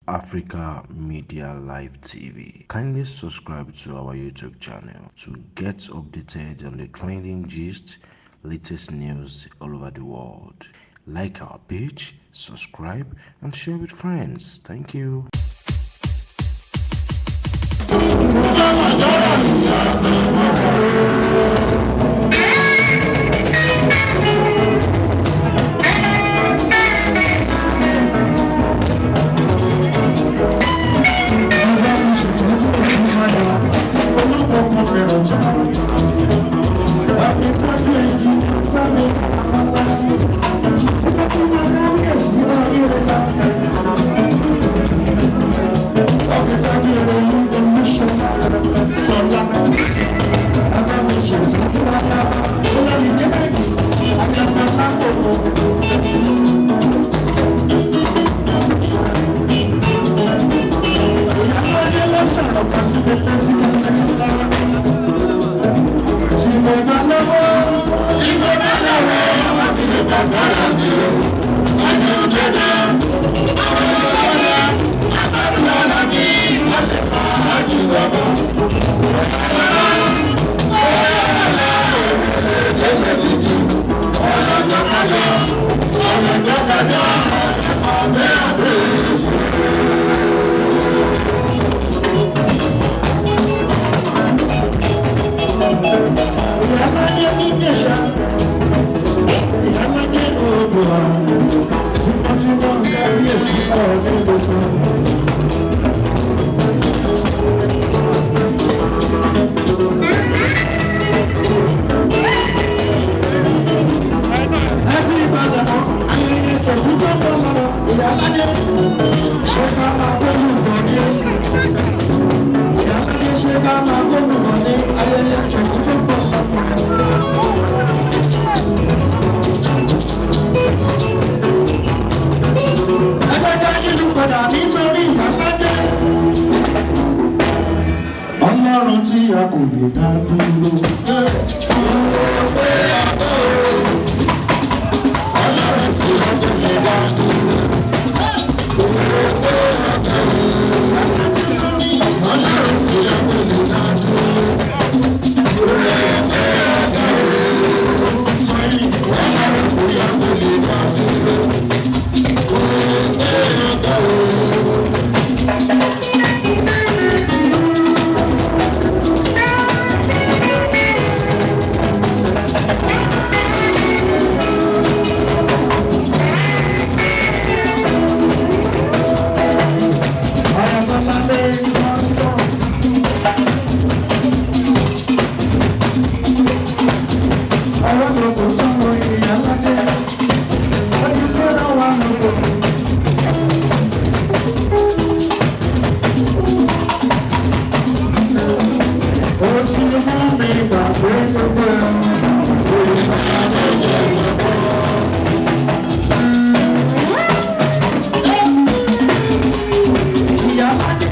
Africa Media Live TV. Kindly subscribe to our YouTube channel to get updated on the trending gist, latest news all over the world. Like our page, subscribe, and share with friends. Thank you. Iyalaje Oodua, kábíyèsí ẹbí Ìbàdàn ayẹyẹ ìṣẹ̀kú tó ń bọ̀ lọ́wọ́ Iyalaje ṣé ká máa gbóhùn bọ̀ ní Iyalaje ṣé ká máa gbóhùn bọ̀ ní ayẹyẹ ìṣẹ̀kú tó ń bọ̀ lọ́wọ́. Nítorí Iyalaje Ọlọ́run tí a kò lè dá dúró. Ọlọ́run tí a kò lè dá dúró. Ọlọ́run tí a kò lè dá dúró. Ọlọ́run tí a kò lè dá dúró. Iyalaje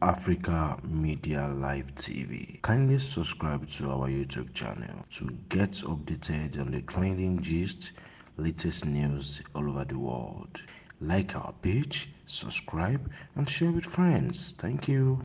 Africa Media Live TV. Kindly subscribe to our YouTube channel to get updated on the trending gist, latest news all over the world. Like our page, subscribe, and share with friends. Thank you.